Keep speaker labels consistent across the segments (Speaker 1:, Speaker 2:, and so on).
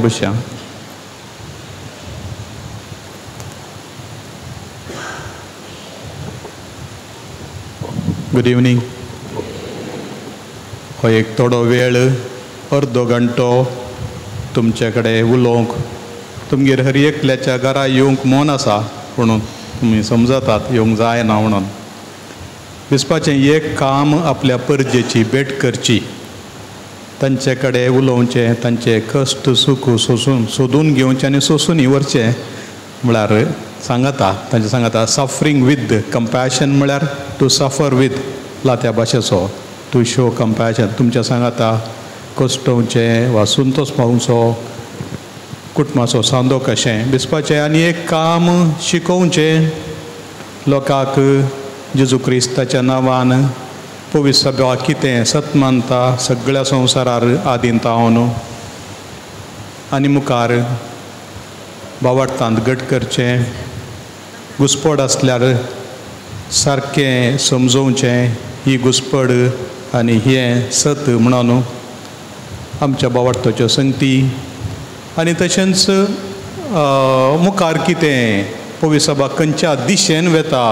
Speaker 1: येवन बसया. Good evening. हो एक थोडो वेळ, अर्दो घंटो तुमचे कडेन उलोवंक, तुमगेर हर एकल्याच्या घरा येवंक मन आसा, पूण तुमी समजतात येवंक जायना म्हणून. दिसपाचें एक काम आपल्या परजेची भेट करची, तांचे कडेन उलोवचें, तांचे कश्ट सुख सोसून सोदून घेवचें आनी सोसून व्हरचें. म्हळ्यार सांगता तांचे सांगता सफरींग विथ कंपॅशन, म्हळ्यार टू सफर विथ लात्या भाशेचो टू शो कंपॅशन. तुमच्या सांगाता कश्टोवचें वा संतोष पावचो, कुटुंबाचो सांदो कशें दिसपाचें आनी एक काम शिकोवचें लोकांक जेजू क्रिस्ताच्या नांवान. पवित्र सभा कितें सत मानता सगळ्या संवसारार आदींत आनी मुखार बावडटांत घट करचें, घुसपड आसल्यार सारकें समजोवचें ही घुसपड आनी हें सत म्हणून आमच्या बावडटाच्यो संगती. आनी तशेंच मुखार कितें पवित्र सभा खंयच्या दिशेन वेता,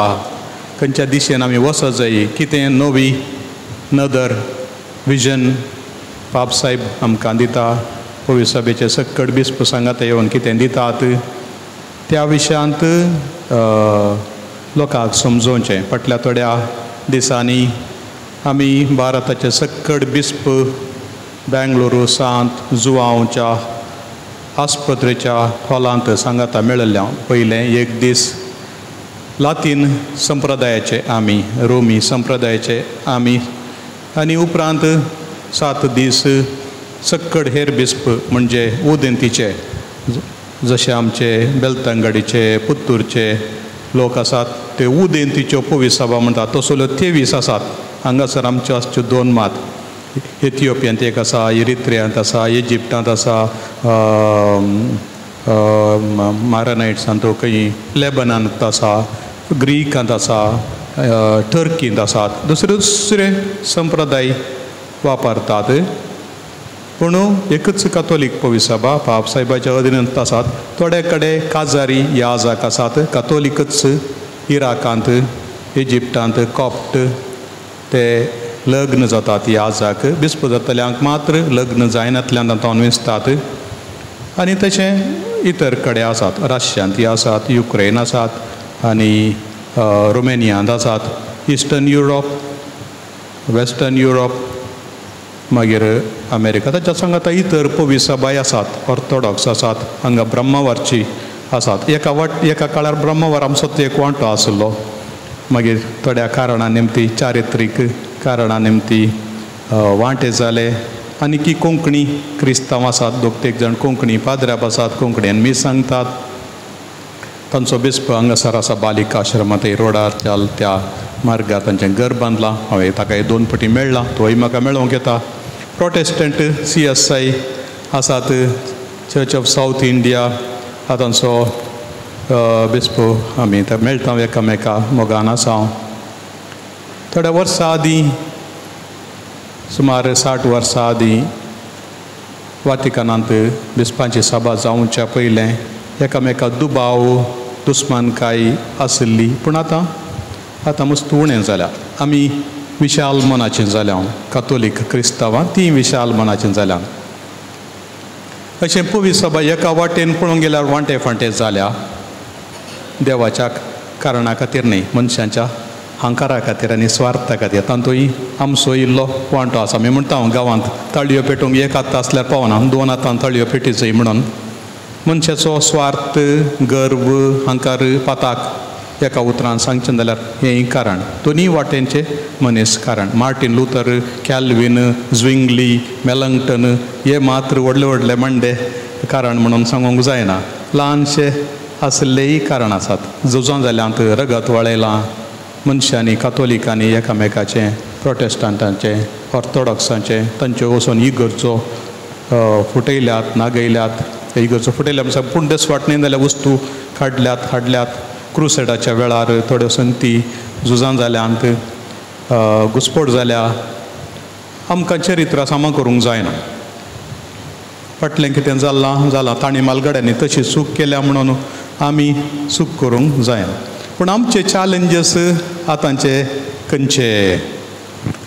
Speaker 1: खंयच्या दिशेन आमी वचत जाय, कितें नवी नदर विजन पाप साहेब आमकां दिता, पवित्र सभेचे सक्कड बिस्प सांगाता येवन कितें दितात त्या विशयांत लोकांक समजोवचें. फाटल्या थोड्या दिसांनी आमी भारताचे सक्कड बिस्प बेंगलोरू सांत जुवांवच्या आस्पत्रेच्या हॉलांत सांगाता मेळिल्ल्या. पयलें एक दीस लातीन संप्रदायाचे आमी, रोमी संप्रदायाचे आमी, आनी उपरांत 7 दीस सक्कड हेर बिस्प म्हणजे उदेंतीचे, जशे आमचे बेलतंगडीचे पुत्तूरचे लोक आसात ते उदेंतीच्यो पवित्र सभा म्हणटात, तसल्यो 23 आसात. हांगासर आमच्यो आसच्यो 2 मात, इथियोपियांत एक आसा, इरित्रियांत आसा, इजिप्टांत आसा, मारानायट्सांत खंय लेबनांत आसा, ग्रीकांत आसा, टर्कींत आसात. दुसरे दुसरे संप्रदाय वापरतात, पूण एकच कातोलीक पवित्र सभा पाप साहेबाच्या अधीनंत आसात. थोडे कडेन काजारी याजाक आसात, कातोलिकच इराकांत, इजिप्टांत कॉप्ट ते लग्न जातात याजाक, बिस्प जातल्यांक मात्र लग्न जायनातल्यान तातूंत विसतात. आनी तशें इतर कडेन आसात, रशियांत आसात, युक्रेन आसात आनी रोमेनियांत आसात, इस्टर्न युरोप, वेस्टर्न युरोप, मागीर अमेरिका. ताच्या सांगाता इतर पवित्र सभाय आसात, ऑर्थोडॉक्स आसात, हांगा ब्रह्मवारची आसात. एका काळार ब्रह्मवार आमचो एक वांटो आसलो, मागीर थोड्या कारणां निमती, चारित्रीक कारणां निमती वांटे जाले. आनी की कोंकणी क्रिस्तांव आसात, दोग तेग जाण कोंकणी पाद्र्याप आसात, कोंकणीन मीस सांगतात. तांचो बिस्प हांगासर आसा बालिका आश्रमांत रोडार त्या मार्गार तांचें घर बांदलां. हांवें ताका 2 पटी मेळ्ळां, तोय म्हाका मेळोवंक येता. प्रोटेस्टंट CSI आसात, चर्च ऑफ सावथ इंडिया, तांचो बिस्प आमी मेळटा एकामेका मोगान आसा. थोड्या वर्सां आदीं, सुमार 60 वर्सां आदीं वातिकानांत बिस्पांची सभा जावच्या पयलें एकामेका दुबाव दुस्मानकाय आशिल्ली, पूण आतां आतां मस्त उणें जाल्या. आमी विशाल मनाचें जाल्या, कातोलीक क्रिस्तांवां तीं विशाल मनाचें जाल्या. अशें पवित्र सभा एका वाटेन पळोवंक गेल्यार वांटे फांटे जाल्या, देवाच्या कारणा खातीर न्हय, मनशांच्या हांकारा खातीर आनी स्वार्था खातीर. तातूंय आमचो इल्लो वांटो आसा. आमी म्हणटा गांवांत ताळयो पेटोवंक एक हात आसल्यार पावना, 2 हातान ताळयो पेटीचय म्हणून. मनशाचो स्वार्थ, गर्व, हांकार, पाताक, एका उतरान सांगचें जाल्यार हेंय कारण. दोनूय वाटेनचें मनीस कारण. Martin Luther, Calvin, Zwingli, Melanchthon हे मात्र व्हडले व्हडले मांडे कारण म्हणून सांगूंक जायना. ल्हानशे आसलेय कारण आसात. झुजां जाल्यांत, रगत वळयलां मनशांनी, कातोलिकांनी एकामेकाचें, प्रोटेस्टंटांचें, ऑर्थोडॉक्सांचें, तांच्यो वचून इगर्जो फुटयल्यात, नागयल्यात. इगर्जो फुटयल्या म्हणल्यार पूण देसवाट न्हय जाल्यार वस्तू काडल्यात, हाडल्यात. क्रुसेडाच्या वेळार थोड्यो संगती झुजां जाल्यांत, घुसपट जाल्या. आमकां चरित्र सामा करूंक जायना. फाटलें कितें जालां जालां, तांणी मालगड्यांनी तशी चूक केल्या म्हणून आमी चूक करूंक जायना. पूण आमचे चॅलेंजीस आतांचे खंयचे?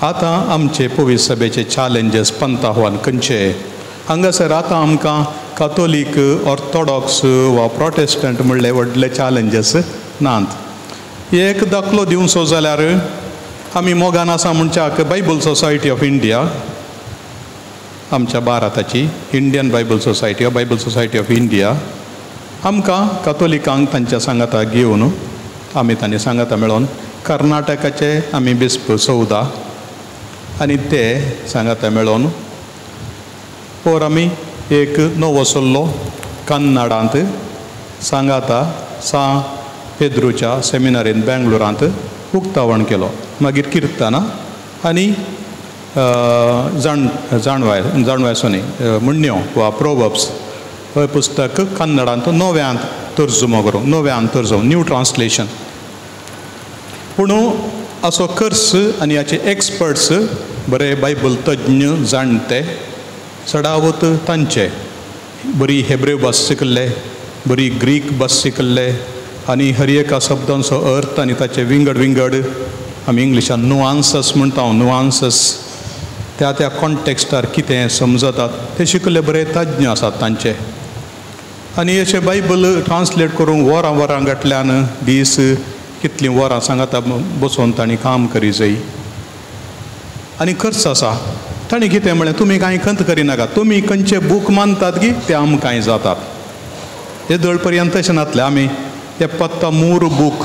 Speaker 1: आतां आमचे पवित्र सभेचे चॅलेंजीस पंताहवान खंयचे? हांगासर आतां आमकां कातोलीक, ऑर्थोडॉक्स वा प्रोटेस्टंट म्हणले व्हडले चॅलेंजीस नात. एक दाखलो दिवचो जाल्यार आमी मोगान आसा म्हणच्याक बायबल सोसायटी ऑफ इंडिया, आमच्या भारताची इंडियन बायबल सोसायटी वा बायबल सोसायटी ऑफ इंडिया, आमकां कातोलिकांक तांच्या सांगाता घेवन आमी तांणी सांगाता मेळोवन कर्नाटकाचे आमी बिस्प 14 आनी ते सांगाता मेळोवन और आमी एक नवो सल्लो कन्नडांत सांगाता सां पेद्रूच्या सेमिनारीन बेंगलोरांत उक्तावण केलो. मागीर किर्तनां आनी जाणवाय जाणवायसोनी म्हणण्यो वा प्रोवर्ब्स हें पुस्तक कन्नडांत नव्यांत तर्जुमो करूंक, नव्यान तर्जुमो, न्यू ट्रान्सलेशन. पूण असो खर्च आनी हाचे एक्सपर्ट्स बरे बायबल तज्ञ जाणटे चडावत तांचे बरी हेब्रेव भास शिकल्ले, बरी ग्रीक भास शिकल्ले आनी हर एका शब्दांचो अर्थ आनी ताचे विंगड विंगड आमी इंग्लिशान नुआन्सस म्हणटा, नुआन्सस त्या त्या कॉन्टेक्स्टार कितें समजतात ते शिकल्ले बरे तज्ञ आसात तांचे. आनी अशें बायबल ट्रान्सलेट करूंक वरां वरां फाटल्यान दीस कितलीं वरां सांगाता बसोवन तांणी काम करी जाय आनी खर्च आसा. तांणी कितें म्हळें, तुमी कांय खंत करिनाका, तुमी खंयचे बूक मानतात की ते आमकांय जातात. हे दळ पर्यंत तशें नातलें, आमी 73 बूक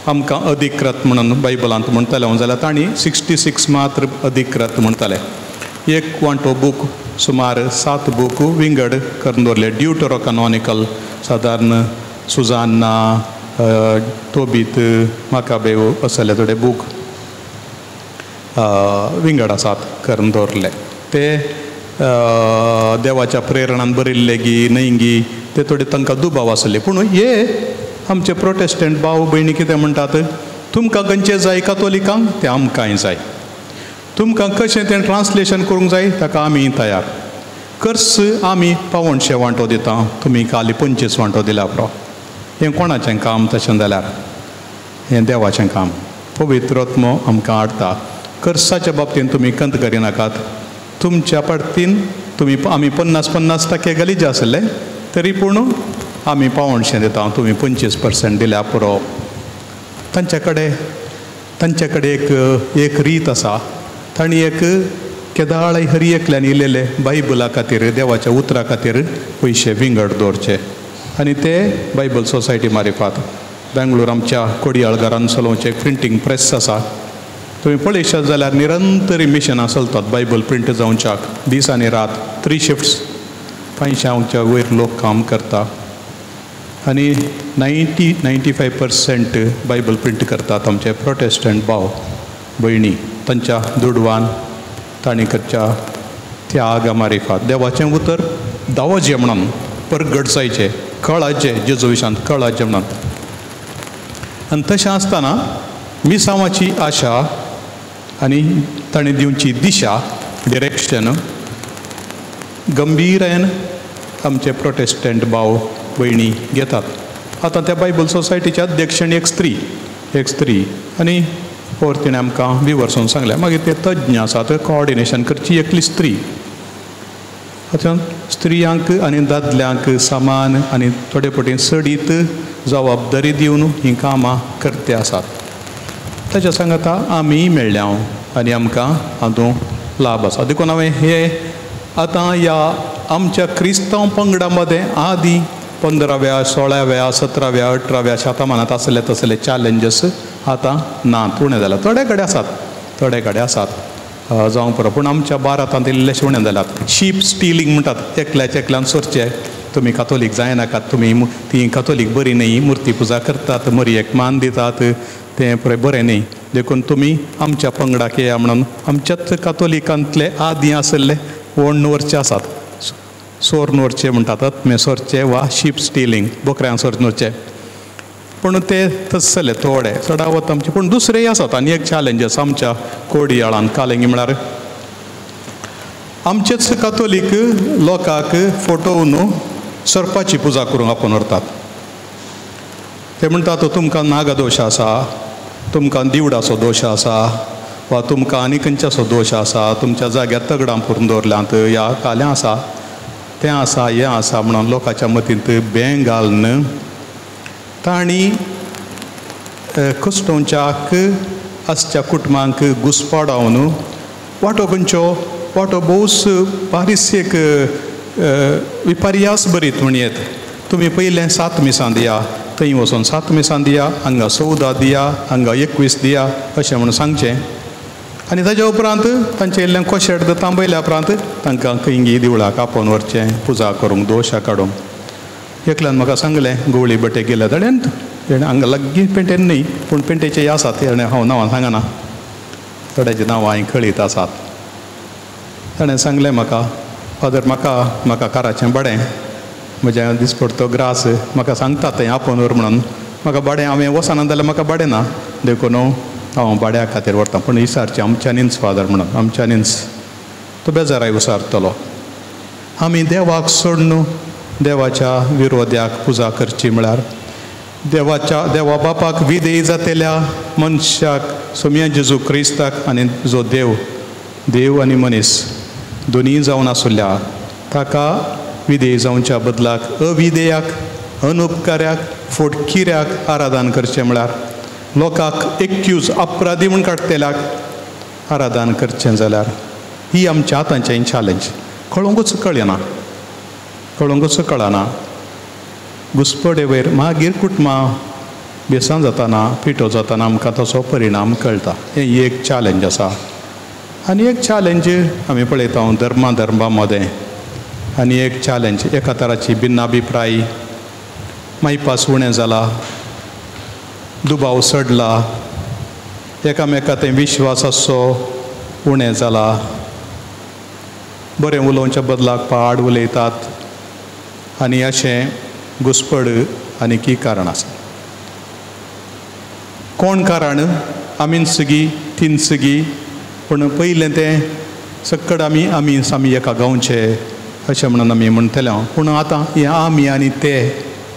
Speaker 1: आमकां अधिकृत म्हणून बायबलांत म्हणटाले जाल्यार तांणी 66 मात्र अधिकृत म्हणटाले. एक वांटो बूक सुमार 7 बूक विंगड करून दवरले. ड्युटरोकनॉनिकल सादारण सुजान्ना, तोबीत, माकाबेव असले थोडे बूक विंगड आसात करून दवरले. ते देवाच्या प्रेरणान बरयल्ले गी न्हय गी ते थोडे तांकां दुबाव आसले. पूण हे आमचे प्रोटेस्टंट भाव भयणी कितें म्हणटात, तुमकां खंयचें जाय कातोलिकांक तें आमकांय जाय, तुमकां कशें तें ट्रान्सलेशन करूंक जाय ताका आमी तयार. खर्च आमी 1.75 वांटो दिता, तुमी खाली 25 वांटो दिल्या पुरो. हें कोणाचें काम तशें जाल्यार? हें देवाचें काम. पवित्र आत्मो आमकां हाडटा. खर्चाच्या बाबतींत तुमी खंत करिनाकात. तुमच्या पडतीन तुमी आमी 50-50% गलीजे आसले तरी पूण आमी 1.75 दिता, तुमी 25% दिल्या पुरो. तांचे कडेन एक रीत आसा. तांणी एक केदाळय हरी एकल्यान इलेले बायबला खातीर, देवाच्या उतरा खातीर पयशे विंगड दवरचे आनी ते बायबल सोसायटी मारिफात बेंगलोर आमच्या कोडियाळ घरान चलोवचें एक प्रिंटींग प्रेस आसा. तुमी पळयशात जाल्यार निरंतर मिशनां चलतात बायबल प्रिंट जावच्याक, दीस आनी रात 3 शिफ्ट्स 500 वयर लोक काम करता आनी 90-95% बायबल प्रिंट करतात आमचे प्रोटेस्टंट भाव भयणी तांच्या दुडवान तांणी करच्या त्यागा मारिफात. देवाचें उतर दावोजें म्हणून परगट जायचें, कळाचें, जेजू विशांत कळाचें म्हणून. आनी तशें आसतना मिसांवाची आशा आनी ताणें दिवची दिशा, डिरेक्शन गंभीरायेन आमचे प्रोटेस्टंट भाव भयणी घेतात. आतां त्या बायबल सोसायटीच्या अध्यक्षण एक स्त्री आनी और तिणें आमकां विवर्सून सांगलें. मागीर ते तज्ञ आसात, कोऑर्डिनेशन करची एकली स्त्री. आतां स्त्रियांक आनी दादल्यांक समान आनी थोडे फावटी चडीत जबाबदारी दिवन हीं कामां करते आसात. ताच्या सांगाता आमी मेळ्ळ्या आनी आमकां हातूंत लाभ आसा. देखून हांवें हे आतां ह्या आमच्या क्रिस्तांव पंगडा मदें आदीं 15व्या 16व्या 17व्या 18व्या शतमानांत आसले तसले चॅलेंजीस आतां ना, उणें जाल्यात. थोडे कडेन आसात, थोडे कडेन आसात जावं पुरो, पूण आमच्या भारतांत इल्लेशे उणें जाल्यात. शीप स्टिलींग म्हणटात, एकल्याच्या एकल्यान सोरचें, तुमी कातोलीक जायनाकात, तुमी ती कातोलीक बरी न्हय, मुर्ती पुजा करतात, मरयेक मान दितात, तें पळय बरें न्हय, देखून तुमी आमच्या पंगडाक येया म्हणून आमच्याच कातोलिकांतले आदीं आसले ओण्ण वरचे आसात, सोर्न वरचे म्हणटात, आत्मे सोरचे वा शीप स्टिलींग, बोकऱ्यां सोर्न वरचे. पूण ते तसले थोडे चडावत आमचे, पूण दुसरेय आसात. आनी एक चॅलेंज आसा आमच्या कोडियाळान कालिंगी म्हळ्यार आमचेच कातोलीक लोकांक फोटोवन सोरपाची पुजा करूंक आपोवन व्हरतात. ते म्हणटात तुमकां नागदोश आसा, तुमकां दिवडाचो दोश आसा, वा तुमकां आनी खंयच्याचो दोश आसा, तुमच्या जाग्यार तगडां पुरून दवरल्यांत, ह्या काल्यां आसा, तें आसा, हें आसा म्हणून लोकांच्या मतींत बेंग घालून तांणी कस्टोंच्याक आसच्या कुटुंबांक घुसपाडावन वांटो खंयचो वांटो भोवच बारीस एक विपर्यास बरीत म्हणयेत. तुमी पयलें 7 मिसां दिया, थंय वचोन 7 मिसां दिया, हांगा 14 दिया, हांगा 21 दिया अशें म्हणून सांगचें. आनी ताज्या उपरांत तांचें इल्लें कोशेट तांबयल्या उपरांत तांकां खंयगी देवळाक आपोवन व्हरचें पुजा करूंक, दोशा काडूंक. एकल्यान म्हाका सांगलें गोवळी बटे गेल्या ताणें तेणें हांगा लागीं पेंटेन न्ही पूण पेंटेचे आसात, तेणें हांव नांवां सांगना, थोड्याचीं नांवां हांवें कळीत आसात. ताणें सांगलें म्हाका, फादर म्हाका म्हाका काराचें भाडें म्हजें दिसपडतो ग्रास म्हाका सांगता थंय आपोवन व्हर म्हणून, म्हाका भाडें हांवें वचना जाल्यार म्हाका भाडें ना, देखून हांव भाड्या खातीर व्हरता, पूण विचारचें आमच्यांनीच फादर म्हणून, आमच्यांनीच. तो बेजाराय विचारतलो. आमी देवाक सोडून देवाच्या विरोध्याक पुजा करची म्हळ्यार देवाच्या देवा बापाक विधेय जातेल्या मनशाक सोमया जेजू क्रिस्ताक आनी जो देव देव आनी मनीस दोनूय जावन आसुल्ल्या ताका विधेय जावच्या बदलाक अविधेयाक अनुपकार्याक फोटकिऱ्याक आराधन करचें म्हळ्यार लोकांक एक्यूज अपराधी म्हूण काडटेल्याक आराधन करचें जाल्यार ही आमच्या आतांचें चॅलेंज. कळोंकूच कळना, कळोंकूच कळना. घुसपडे वयर मागीर कुटुंबां बेसां जाताना पिठो जाताना आमकां तसो परिणाम कळटा. हें एक चॅलेंज आसा. आनी एक चॅलेंज आमी पळयता धर्मा धर्मा मदें, आनी एक चॅलेंज एका तराची भिन्नाभिप्राय, मायपास उणें जाला, दुबाव चडला, एकामेका थंय विश्वास आसचो उणें जाला, बरें उलोवच्या बदलाक पाड उलयतात आनी अशें घुसपड आनी की कारण आसा. कोण कारण आमीच सगळीं तीन सगळीं, पूण पयलें तें सक्कड आमी आमी आमी एका गांवचे अशें म्हणून आमी म्हणटले. पूण आतां हें आमी आनी ते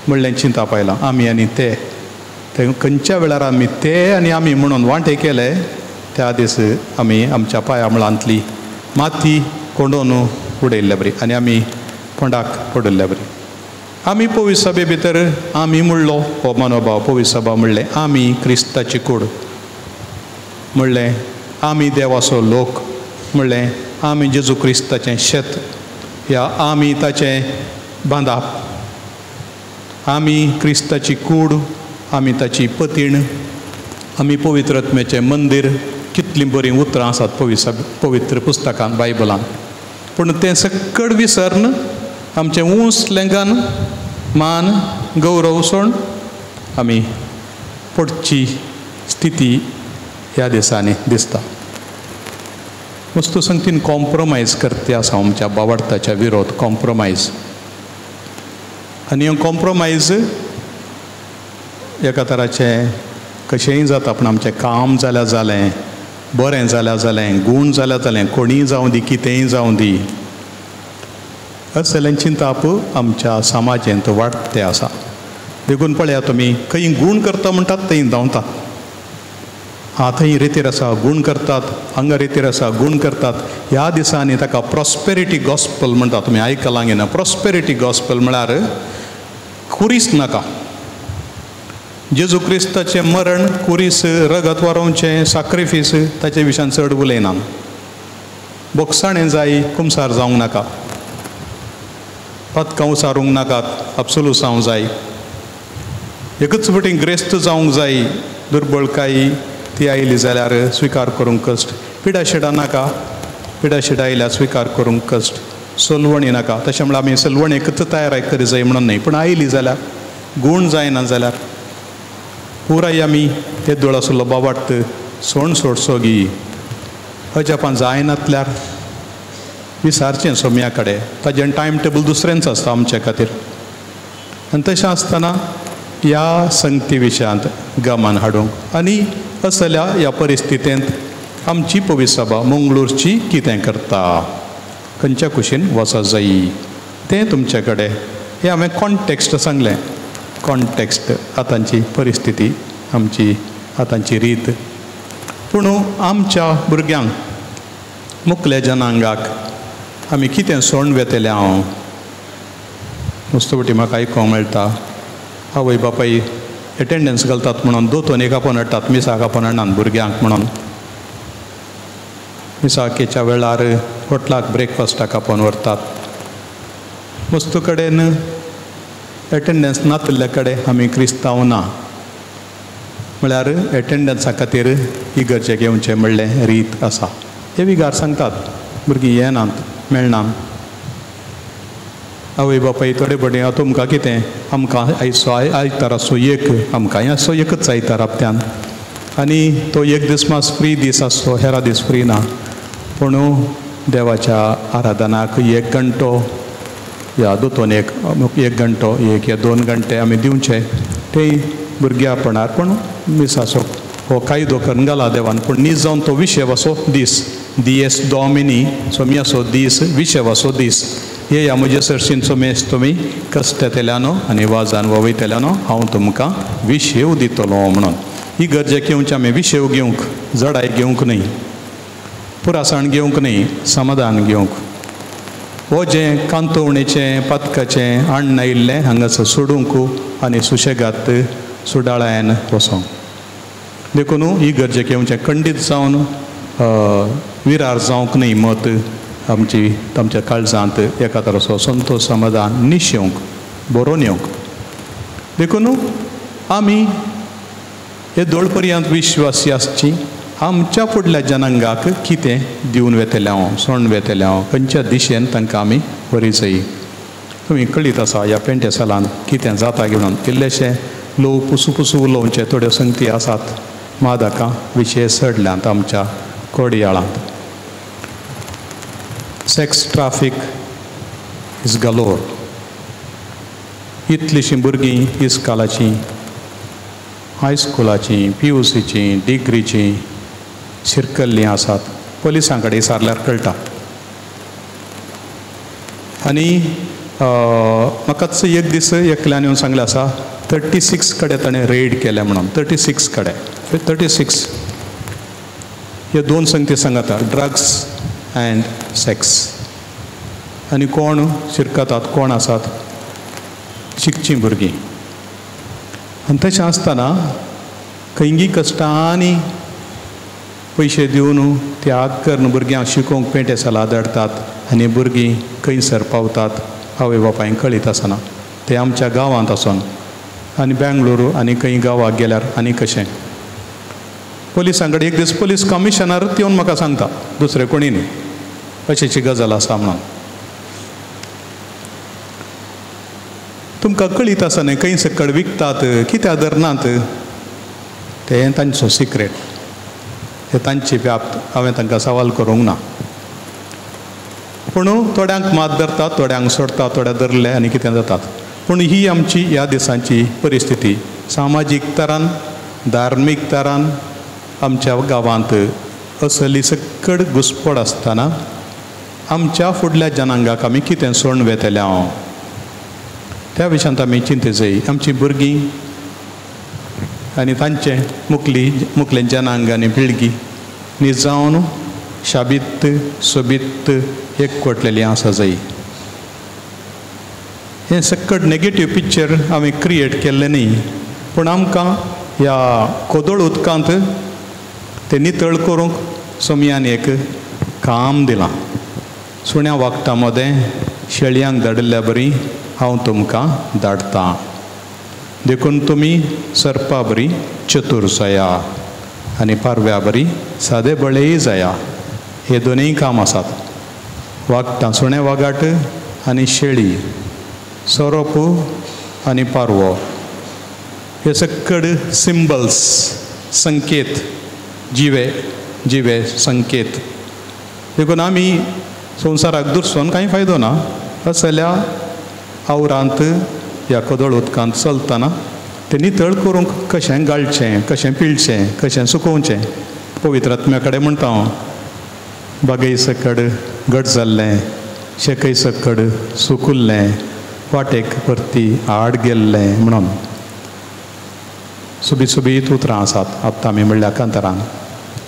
Speaker 1: म्हणलें चिंतप आयलां. आमी आनी ते ते खंयच्या वेळार आमी ते आनी आमी म्हणून वांटे केले त्या दीस आमी आमच्या पांया मुळांतली माती कोंडोवन उडयल्ले बरी आनी आमी फोंडाक पडिल्ले बरी. आमी पवित्र सभे भितर आमी म्हणलो हो मनोभाव पवित्र सभा म्हणलें आमी क्रिस्ताची कूड म्हणलें, आमी देवाचो लोक म्हणलें, आमी जेजू क्रिस्ताचें शेत ह्या आमी ताचें बांदाप, आमी क्रिस्ताची कूड, आमी ताची पतीण, आमी पवित्र आत्म्याचें मंदीर. कितलीं बरीं उतरां आसात पवित्र पुस्तकान बायबलान. पूण तें सक्कड विसरून आमचें ऊंच लेंगान मान गौरव सोड आमी पडची स्थिती ह्या दिसांनी दिसता. वस्तू संगतीन कॉम्प्रोमायज करते आसा आमच्या बावडताच्या विरोध कॉम्प्रोमायज. आनी हें कॉम्प्रोमायज एका तराचें कशेंय जाता, पूण आमचें काम जाल्यार जालें, बरें जाल्यार जालें, गूण जाल्यार जालें, कोणीय जावं दी, कितेंय जावं दी, असलें चिंताप आमच्या समाजेंत वाडते आसा. देखून पळया तुमी खंय गूण करता म्हणटात थंय धांवतात. हा थंय रेतीर आसा गूण करतात, हांगा रेतीर आसा गूण करतात. ह्या दिसांनी ताका प्रॉस्पेरिटी गॉस्पल म्हणटा. तुमी आयकलां ना? प्रॉस्पेरिटी गॉस्पल म्हळ्यार खुरीस नाका, जेजू क्रिस्ताचें मरण, खुरीस, रगत वारोवचें, साक्रिफीस, ताचे विशयान चड उलयना. बोगसाणें जाय, कुमसार जावंक नाका, पदकां उसारूंक नाकात, अब्सोलुसांव जाय, एकच फावटी ग्रेस्त जावंक जाय, दुर्बळकाय ती आयली जाल्यार स्विकार करूंक कश्ट, पिडाशिडां नाका, पिडाशिडां आयल्यार स्विकार करूंक कश्ट, सलवणी नाका. तशें म्हळ्यार आमी सलवणेकच तयार करी जाय म्हणून न्हय, पूण आयली जाल्यार गूण जायना जाल्यार पुराय आमी येदोळ आसलो बाबाट सोण सोडसो गी अजापां जायनातल्यार विसारचें सोम्या कडेन. ताजें टायम टेबल दुसरेंच आसता आमचे खातीर. आनी तशें आसतना ह्या संगती विशयांत गमन हाडूंक आनी असल्या ह्या परिस्थितींत आमची पवित्र सभा मंगळूरची कितें करता? खंयच्या कुशीन वचो जायी तें तुमचे कडेन हें हांवें कॉन्टेक्स्ट सांगलें. कॉन्टेक्स्ट आतांची परिस्थिती, आमची आतांची रीत. पूण आमच्या भुरग्यांक मुखल्या जनांगाक आमी कितें सोण वेतले? हांव मुस्तपटी म्हाका आयकोंक मेळटा आवय बापाय एटेंडन्स घालतात म्हणून दोतोनीक आपोवन हाडटात, मिसाक आपोवन हाडनात भुरग्यांक म्हणून. मिसाकेच्या वेळार हॉटलाक ब्रेकफास्टाक आपोवन व्हरतात. वस्तू कडेन एटेंडन्स नातिल्ल्या कडेन आमी क्रिस्तांव ना म्हळ्यार एटेंडन्सा खातीर इगर्जेक येवचें म्हणलें रीत आसा. हे विगार सांगतात भुरगीं येनात, मेळनात. आवय बापाय थोडे बडे तुमकां कितें आमकां आयचो आयतार आसो एक, आमकांय आसो एकच आयतार हप्त्यान, आनी तो एक दीस मात फ्री दीस आसचो, हेरा दीस फ्री ना. पूण देवाच्या आराधनाक एक घंटो या दोतोन एक एक घंटो, एक या 2 घंटे आमी दिवचे ते भुरग्यापणार. पूण मिसाचो हो कायदो करून घाला देवान. पूण नीज जावन तो विशेवाचो दीस, दियेस डॉमिनी सोम्याचो दीस, विशेवाचो दीस. येया म्हजे सरशीन सोमेस तुमी कश्टेतल्यानो आनी वाजान वयतल्यानो, हांव तुमकां विशेव दितलो म्हणून. ही गरजेक येवचे आमी विशेव घेवंक, जडाय घेवंक न्हय, पुरासाण घेवंक न्हय, समाधान घेवंक. हो जें कांतोवणेचें पातकाचें आण्ण आयिल्लें हांगासर सोडूंक आनी सुशेगात सुडाळ्यान वचोंक. देखून ही गरजेक येवचें खंडीत जावन विरार जावंक न्हय मत आमची आमच्या काळजांत एका तराचो संतोश समाधान निशेवंक बरोवन येवंक. देखून आमी हे दोळपर्यंत विश्वासी आसची आमच्या फुडल्या जनांगाक कितें दिवन वेतले हांव, सोण वेतले हांव, खंयच्या दिशेन तांकां आमी व्हरी जायी. तुमी कळीत आसा ह्या पेंटेसालान कितें जाता म्हणून. इल्लेशें लोक पुसू पुसू उलोवचे थोड्यो संगती आसात मादकां विशेश चडल्यांत आमच्या कोडयाळांत. Sex traffic is galore. इतलीशीं भुरगीं इस्कालाचीं, हायस्कुलाचीं, पीयूसीचीं, डिग्रीचीं शिरकल्लीं आसात. पोलिसां कडेन विचारल्यार कळटा. आनी म्हाकाच एक दीस एकल्यान येवन सांगलें आसा 36 कडेन ताणें रेड केल्या म्हणून. 36 कडेन, 36 हे 2 संगती सांगता, ड्रग्स अँड सेक्स. आनी कोण शिरकतात, कोण आसात शिकचीं भुरगीं. आनी तशें आसतना खंयगी कश्टांनी पयशे दिवन त्याग करून भुरग्यांक शिकोवंक पेंटे साला धाडटात आनी भुरगीं खंयसर पावतात आवय बापायक कळीत आसना. ते आमच्या गांवांत आसून आनी बेंगलोर आनी खंय गांवाक गेल्यार आनी कशें. पोलिसां कडेन एक दीस पोलीस कमिशनर येवन म्हाका सांगता, दुसरें कोणी न्ही, अशीची गजाल आसा म्हणून. तुमकां कळीत आसा न्हय खंय सकड विकतात, कित्याक धरनात, तें तांचो सिक्रेट, हे तांची व्याप्त. हांवें तांकां सवाल करूंक ना. पूण थोड्यांक मात धरतात, थोड्यांक सोडतात, थोड्या धरले आनी कितें जातात. पूण ही आमची ह्या दिसांची परिस्थिती. सामाजीक तरान, धार्मीक तरान आमच्या गांवांत असली सकड घुसपड आसतना आमच्या फुडल्या जनांगाक आमी कितें सोण वेतले हांव त्या विशयांत आमी चिंते जाय. आमची भुरगीं आनी तांचे मुखली मुखले जनांग आनी पिळगी निजावन शाबीत सोबीत एकवटलेली आसा जाय. हें सकट नेगेटीव पिक्चर आमी क्रिएट केल्लें न्ही, पूण आमकां ह्या कोदोळ उदकांत तें नितळ करूंक सोमयान एक काम दिलां. सुण्या वागटा मदें शेळयांक धाडिल्ल्या बरी हांव तुमकां धाडटां, देखून तुमी सर्पा बरी चतूर जाया आनी पारव्या बरी सादे बळेय जाया. हे दोनूय काम आसात. वागटां सुणें वागाट आनी शेळी, सोरोप आनी पारवो, हे सकड सिंबल्स, संकेत, जिवे जिवे संकेत. देखून आमी संवसाराक दुरसोन कांय फायदो ना. असल्या आवरांत ह्या कोदळ उदकांत चलतना तें नितळ करूंक कशें गाळचें, कशें पिळचें, कशें सुकोवचें. पवित्र आत्म्या कडेन म्हणटा हांव, बागय सकड घट जाल्लें शेकय सक्कड सुकुल्लें वाटेक परती आड गेल्लें म्हणून सुबीत सुबीत उतरां आसात आत्तां आमी म्हणल्या कांतारान.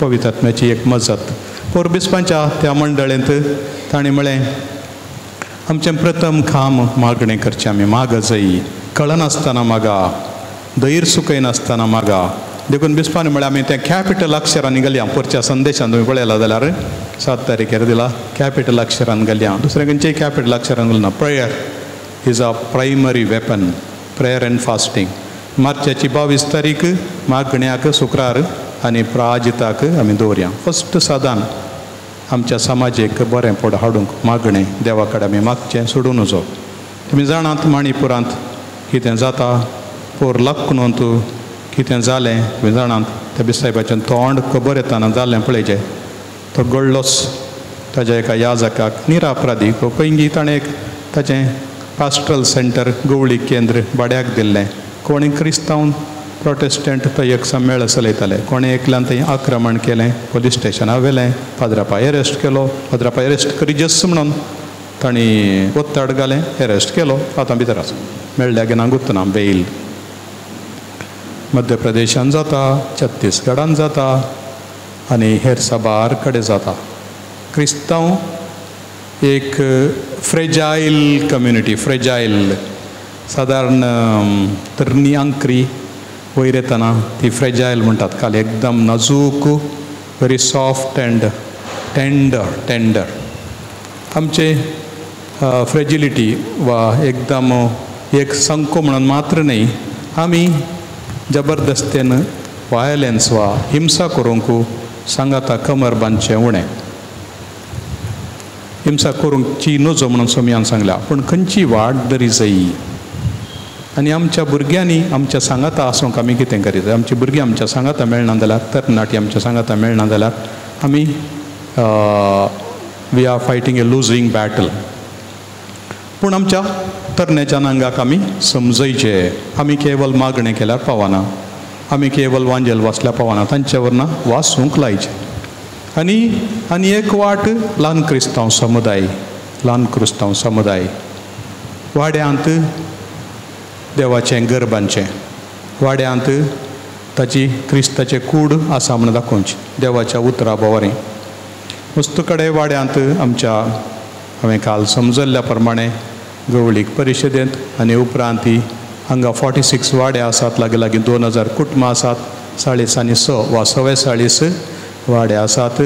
Speaker 1: पवित्र आत्म्याची एक मजत. पोर बिस्पांच्या त्या मंडळेंत तांणी म्हळें आमचें प्रथम काम मागणें करचें. आमी माग जायी, कळनासतना मागा, धैर्य सुकयनासतना मागा. देखून बिस्पान म्हळ्यार आमी तें कॅपिटल अक्षरांनी घालया. पोरच्या संदेशान तुमी पळयला जाल्यार 7 तारखेर दिला कॅपिटल अक्षरान घालया. दुसरें खंयचेय कॅपिटल अक्षरान घालना. Prayer is a primary weapon, prayer and fasting. मार्चाची 22 तारीख मागण्याक शुक्रार आनी प्राजिताक आमी दवरया. फस्ट सादान आमच्या समाजेक बरें पोड हाडूंक मागणें देवा कडेन आमी मागचें सोडूं नजो. तुमी जाणात मणिपुरांत कितें जाता, पोर लखनोंत कितें जालें तुमी जाणात. त्या बिसायबाचें तोंड खबर येताना जालें पळयचें. तो गळ्ळोच ताज्या एका याजकाक निरापराधी खंयगी ताणें एक ताचें पास्ट्रल सेंटर गवळी केंद्र भाड्याक दिल्लें. कोणी क्रिस्तांव प्रोटेस्टंट थंय एक सम्मेळ चलयताले. कोणें एकल्यान थंय आक्रमण केलें, पोलीस स्टेशनार व्हेलें, पाद्रापाय एरेस्ट केलो. पाद्रापाय एरेस्ट करिजस म्हणून तांणी ಒತ್ತಾಡ್ घालें, एरेस्ट केलो. आतां भितर आसा, मेळ्ळ्या ना गुत्तना बेल. मध्य प्रदेशान जाता, छत्तीसगडान जाता आनी हेर साबार कडेन जाता. क्रिस्तांव एक फ्रेजायल कम्युनिटी, फ्रेजायल सादारण तरणी आंकरी वयर येतना ती फ्रेजायल म्हणटात. काल एकदम नाजूक, very soft and tender. Tender आमचे फ्रेजिलिटी वा एकदम एक संको म्हणून मात्र न्हय, आमी जबरदस्तेन वायलन्स वा हिंसा करूंक सांगाता कमर बांदचें उणें. हिंसा करूंक नजो म्हणून सोमयान सांगल्या, पूण खंयची वाट दरी जायी. आनी आमच्या भुरग्यांनी आमच्या सांगाता आसूंक आमी कितें करीत. आमची भुरगीं आमच्या सांगाता मेळना जाल्यार, तरणाटी आमच्या सांगाता मेळना जाल्यार आमी we are fighting a losing battle. पूण आमच्या तरण्याच्या नांगाक आमी समजयचे. आमी केवल मागणें केल्यार पावना, आमी केवल वांजेल वाचल्यार पावना, तांचे वरना वाचूंक लायचें. आनी आनी एक वाट ल्हान क्रिस्तांव समुदाय, ल्हान क्रिस्तांव समुदाय वाड्यांत देवाचें घर बांदचें, वाड्यांत ताची क्रिस्ताचें कूड आसा म्हूण दाखोवचें देवाच्या उतरा बोवारी. वस्तू कडेन वाड्यांत आमच्या हांवें काल समजल्ल्या प्रमाणे गवळीक परिशदेंत आनी उपरांत ती हांगा 46 वाडे आसात, लागीं लागीं 2000 कुटुंबां आसात, 40 आनी 6 वा 44 वाडे आसात.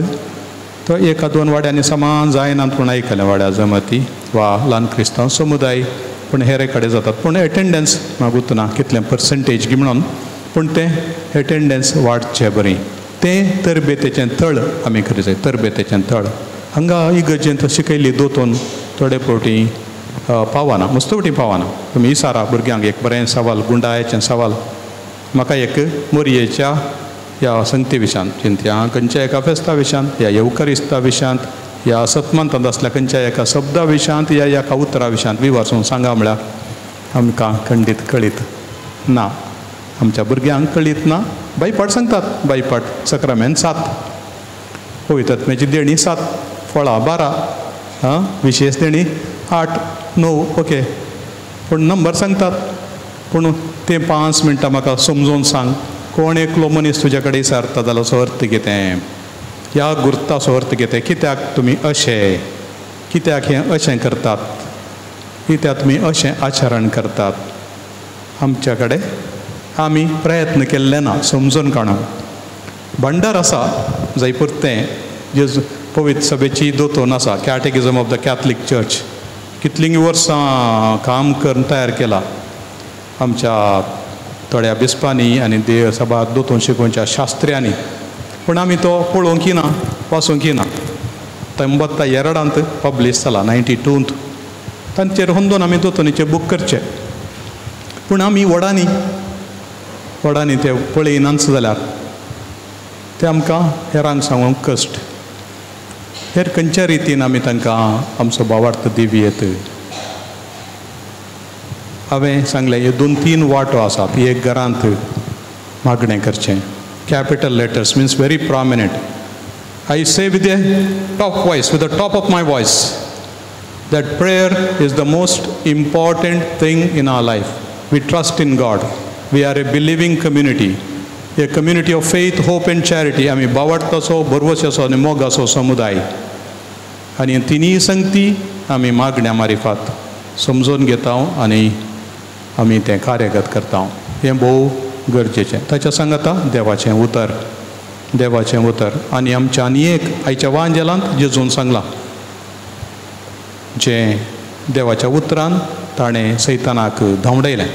Speaker 1: तो एका दोन वाड्यांनी समान जायनात पूण आयकलें वाड्या जमाती वा ल्हान क्रिस्तांव समुदाय पूण हेरे कडेन जातात. पूण एटेंडन्स मागूत ना कितलें पर्संटेज म्हणून, पूण तें एटेंडन्स वाडचें बरी. तें तरबेतेचें तळ आमी करी जाय, तरबेतेचें तळ. हांगा इगर्जेंत शिकयली दोतोन थोडे फावटी पावना, मस्त फावटी पावना. तुमी इसारा भुरग्यांक एक बरें सवाल, गुंडायाचें सवाल. म्हाका एक मोरयेच्या ह्या संगती विशयांत, चिंत्या खंयच्या एका फेस्ता विशयांत, ह्या येवकरिस्ता विशयांत, ह्या सतमंतांत आसल्या खंयच्या एका शब्दा विशयांत, ह्या एका उतरा विशयांत विवासून सांगा म्हळ्यार आमकां खंडीत कळीत ना, आमच्या भुरग्यांक कळीत ना. बायपाट सांगतात, बायपाट सक्रामेन 7, पवित्र देणी 7, फळां 12, आं विशेश देणी 8, 9, ओके. पूण नंबर सांगतात, पूण ते 5 मिनटां म्हाका समजून सांग. कोण एकलो मनीस तुज्या कडेन विचारता जाल्यार असो अर्थ कितें, ह्या गुर्ताचो अर्थ कितें, कित्याक तुमी अशें, कित्याक हें अशें करतात, कित्याक तुमी अशें आचरण करतात. आमच्या कडेन आमी प्रयत्न केल्ले ना समजून काडूंक. भांडार आसा जयपूर तें जेजू पवित्र सभेची दोतोन आसा, catechism of the Catholic church. कितलीं वर्सां काम करून तयार केला आमच्या थोड्या बिस्पांनी आनी देव सभा दोतोन शिकोवच्या शास्त्र्यांनी. पूण आमी तो पळोवंक ना, वाचूंक ना. 92 पब्लीश जाला, 92 तांचेर होंदोन आमी दोतोनीचे बूक करचे. पूण आमी व्हडांनी व्हडांनी ते पळयनाच जाल्यार ते आमकां हेरांक सांगूंक कश्ट. हेर खंयच्या रितीन आमी तांकां आमचो भावार्थ दिवं येत. हांवें सांगलें ह्यो 2-3 वाटो आसात. एक घरांत मागणें करचें, capital letters means very prominent. I say with a top voice, with the top of my voice, That prayer is the most important thing in our life. We trust in God. We are a believing community, a community of faith, hope and charity. आमी बावडताचो, भरवशाचो आनी मोगाचो समुदाय आनी तिनूय संगती आमी मागण्या मारिफात समजून घेता आनी आमी तें कार्यगत करता. हें भोव गरजेचें. ताच्या सांगाता देवाचें उतर, देवाचें उतर आनी आमच्या आनी एक आयच्या वांजेलांत जेजून सांगलां जें देवाच्या उतरान ताणें सैतानाक धांवडयलें.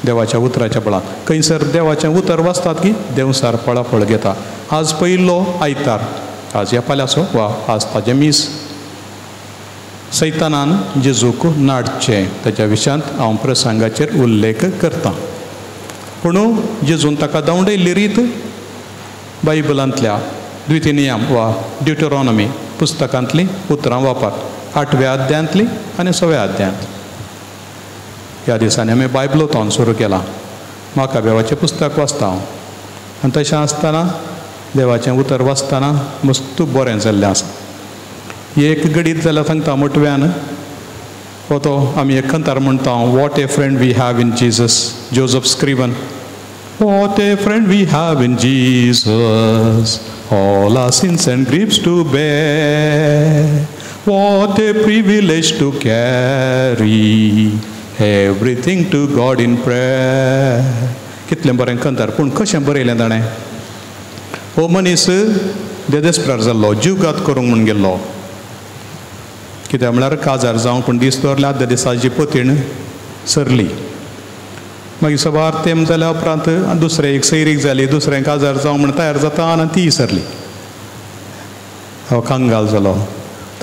Speaker 1: देवाच्या उतराच्या बळान खंयसर देवाचें उतर वाचतात की देवसार पळापळ घेता. आज पयलो आयतार, आज ह्या पाल्याचो वा आज ताजें मीस. सैतानान जेजूक नाडचें ताच्या विशयांत हांव प्रसंगाचेर उल्लेख करतां. पूण जेजून ताका धांवडयल्ली रीत बायबलांतल्या द्वितीय नियम वा ड्युटेरॉनॉमी पुस्तकांतलीं उतरां वापर, 8व्या अध्यायांतली आनी 6व्या अध्यायांतली. ह्या दिसांनी आमी बायबलोथॉन सुरू केलां. म्हाका देवाचें पुस्तक वाचता हांव आनी तशें आसतना देवाचें उतर वाचतना मस्तू बरें जाल्लें आसा. एक गडीत जाल्यार सांगता मोटव्यान हो तो आमी एक कंतार म्हणटा, what a friend we have in Jesus, Joseph Scriven. What a friend we have in Jesus, all our sins and griefs to bear. What a privilege to carry everything to God in prayer. कितलें बरें कंतार, पूण कशें बरयलें ताणें? हो मनीस देदेस्प्रार जाल्लो, जीवघात करूंक म्हूण गेल्लो. कित्याक म्हळ्यार काजार जावंक पूण दीस दवरल्या आदल्या दिसाची पतीण सरली. मागीर सबार तेम जाल्या उपरांत दुसरें एक सैरीक जाली, दुसरें काजार जावं म्हण तयार जाता आनी तीय सरली. हो कंगाल जालो.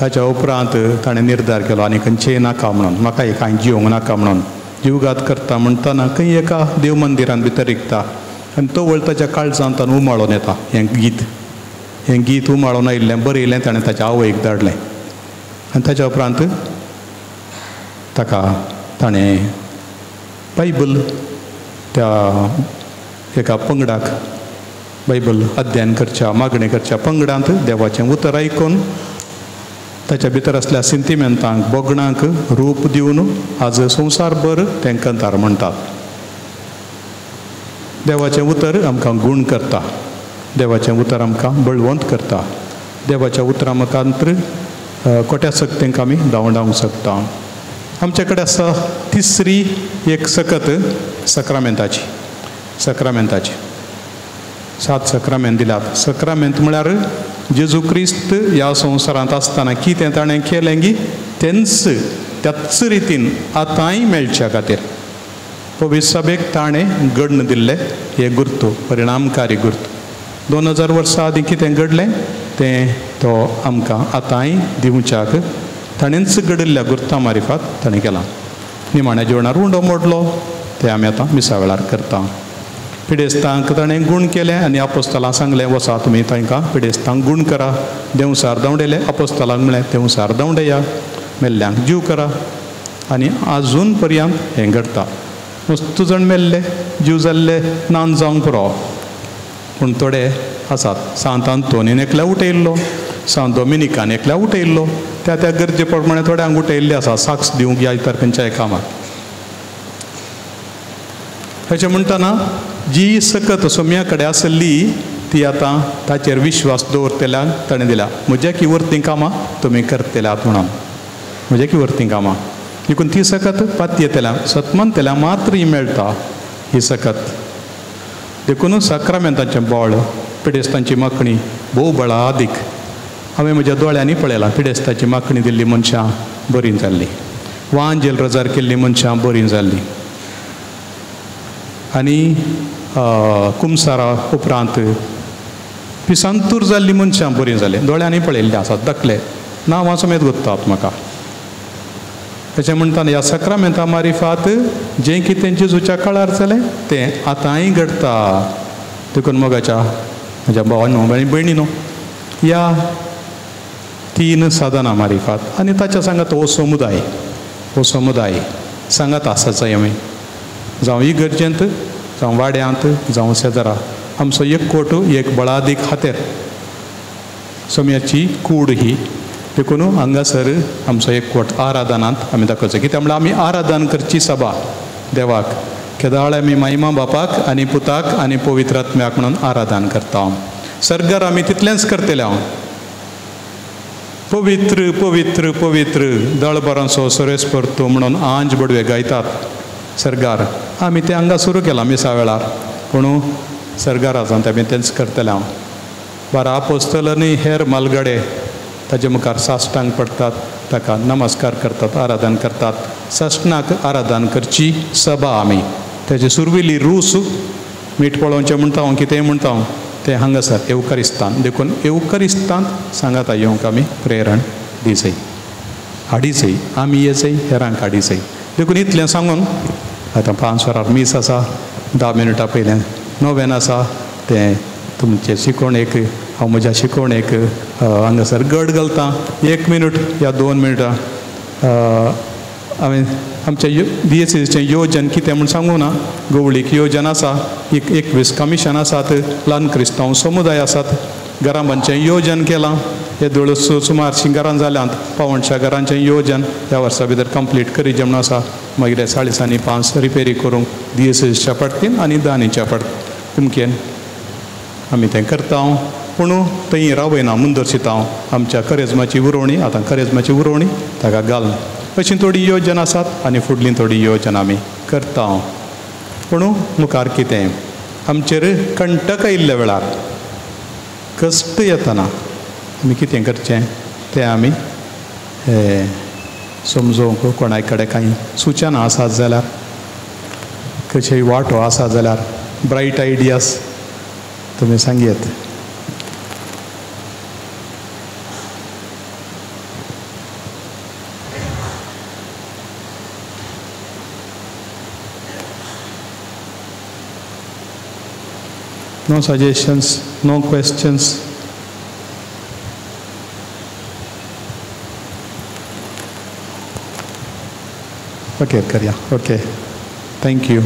Speaker 1: ताच्या उपरांत ताणें निर्धार केलो आनी खंयचेय नाका म्हणून, म्हाका कांय जिवंक नाका म्हणून. जीवघात करता म्हणटना खंय एका देव मंदिरान भितर रिगता आनी तो वळ ताच्या काळजांत उमाळोन येता हें गीत. हें गीत उमाळोन आयिल्लें बरयलें ताणें ताच्या आवयक धाडलें आनी ताच्या उपरांत ताका ताणें बायबल त्या एका पंगडाक, बायबल अध्ययन करच्या, मागणें करच्या पंगडांत देवाचें उतर आयकून ताच्या भितर आसल्या सिंतिमेंतांक, बोगणांक रूप दिवन आज संवसारभर तें कंतार म्हणटात. देवाचें उतर आमकां गूण करता, देवाचें उतर आमकां बळवंत करता. देवाच्या उतरा मुखांतर कोट्या शक्तींक आमी धांवडावंक शकता. आमचे कडेन आसा तिसरी एक सकत सक्रामेंताची. सक्रामेंताची 7 सक्रामेंत दिल्यात. सक्रामेंत म्हळ्यार जेजू क्रिस्त ह्या संवसारांत आसतना कितें ताणें केलें की तेंच त्याच रितीन आतांय मेळच्या खातीर पवित्र सभेक ताणें घडण दिल्लें हे गुर्तू, परिणामकारी गुर्तू. 2000 वर्सां आदीं कितें घडलें तें तो आमकां आतांय दिवच्याक ताणेंच घडिल्ल्या गुर्ता मारिफात ताणें केलां. निमाण्या जेवणार उंडो मोडलो तें आमी आतां मिसा वेळार करता. पिडेस्तांक ताणें गूण केलें आनी आपोस्तलांक सांगलें, वचा तुमी तांकां पिडेस्तांक गूण करा. देंवसार धांवडयले, आपोस्तलांक म्हळें देंवसार धांवडया, मेल्ल्यांक जीव करा. आनी आजून पर्यंत हें घडटा. मस्तू जाण मेल्ले जीव जाल्ले नान जावंक पुरो, पूण थोडे आसात. सांत आंतोनीन एकल्या उठयल्लो, सांत डोमिनिकान एकल्या उठयल्लो, त्या त्या गरजे प्रमाणे थोड्यांक उठयल्ले आसा साक्ष दिवंक ह्या इतर खंयच्याय कामाक. अशें म्हणटना जी सकत सोम्या कडेन आसली ती आतां ताचेर विश्वास दवरतल्यांक ताणें दिल्या. म्हज्या की वरतीं कामां तुमी करतल्यात म्हणून, म्हज्या की वरतीं कामां देखून ती सकत पातयेतल्यांक सतमनतल्यांक मात्र ही मेळटा ही सकत. देखून साक्रामेंताचें बळ, पिडेस्तांची मागणी भोव बळादीक. हांवें म्हज्या दोळ्यांनी पळयलां पिडेस्ताची मागणी दिल्ली मनशां बरीं जाल्लीं, वांजेल रजार केल्लीं मनशां बरीं जाल्लीं. आनी कुमसारा उपरांत पिसांतूर जाल्लीं मनशां बरीं जालीं, दोळ्यांनी पळयल्लीं आसात, दाखले नांवां समेत गुत्तात म्हाका. तशें म्हणटाना ह्या साक्रामेंता मारिफात जें कितें जेजूच्या काळार जालें तें आतांय घडटा. देखून मोगाच्या म्हज्या भावानो आनी भयणीनो, ह्या 3 साधनां मारिफात आनी ताच्या सांगात हो समुदाय, हो समुदाय सांगात आसाचो आमी, जावं इगर्जेंत, जावं वाड्यांत, जावं शेजरा, आमचो एक कोट एक बळादीक खातीर सोम्याची कूड ही देखून हांगासर आमचो एकवट आराधनांत आमी दाखोवचो. कित्याक म्हणल्यार आमी आराधन करची सभा देवाक केदाळ आमी महिमा बापाक आनी पुताक आनी पवित्र आत्म्याक म्हणून आराधन करता. सर्गार आमी तितलेंच करतले. हांव पवित्र पवित्र पवित्र दळबरांचो सरेस्पर तूं म्हणून आंज बडवे गायतात सर्गार. आमी तें हांगा सुरू केलां मिसा वेळार, पूण सर्गार आसा आमी तेंच करतले. हांव 12 आपोस्तलांनी हेर मालगडे ताजे मुखार साश्टांक पडटात, ताका नमस्कार करतात, आराधन करतात. साश्टनाक आराधन करची सभा आमी. ताची सुरवेली रूस मीठ पळोवचें म्हणटा हांव, कितेंय म्हणटा हांव, तें हांगासर येवकारिस्तान. देखून येवकारिस्तान सांगाता येवंक आमी प्रेरण दिसय, हाडीचय, आमी येचय, हेरांक हाडीचय. देखून इतलें सांगून आतां 5 वरार मीस आसा, 10 मिनटां पयलें नोवेन आसा, तें तुमचे शिकवणेक हांव म्हज्या शिकवणेक हांगासर गड घालतां. 1 मिनट या 2 मिनटां हांवें आमच्या दियेसीचें योजन कितें म्हूण सांगूं ना. गोवळीक योजन आसा, 21 कमिशन आसात, ल्हान क्रिस्तांव समुदाय आसात, घराबांचें योजन केलां. हे दोळ सुमारशीं घरां जाल्यांत, 75 घरांचें योजन ह्या वर्सा भितर कंप्लीट करीत म्हणून आसा. मागीर 4.5 5 रिपेरी करूंक दियेसीच्या पडटीन आनी दानीच्या पड कुमकेन आमी तें करता. पूण थंय रावयना, मुंदरशिता आमच्या करेजमाची उरोवणी. आतां करेजमाची उरोवणी ताका घाल अशी थोडी योजना आसात आनी फुडली थोडी योजना आमी करता. पूण मुखार कितें आमचेर कंटक आयिल्ल्या वेळार कश्ट येतना आमी कितें करचें तें आमी समजोवंक कोणाय कडेन कांय सुचना आसात जाल्यार, कशेय वांटो आसा जाल्यार, ब्रायट आयडियाज तुमी सांगयत. No suggestions, no questions. Okay, karya. Okay, thank you.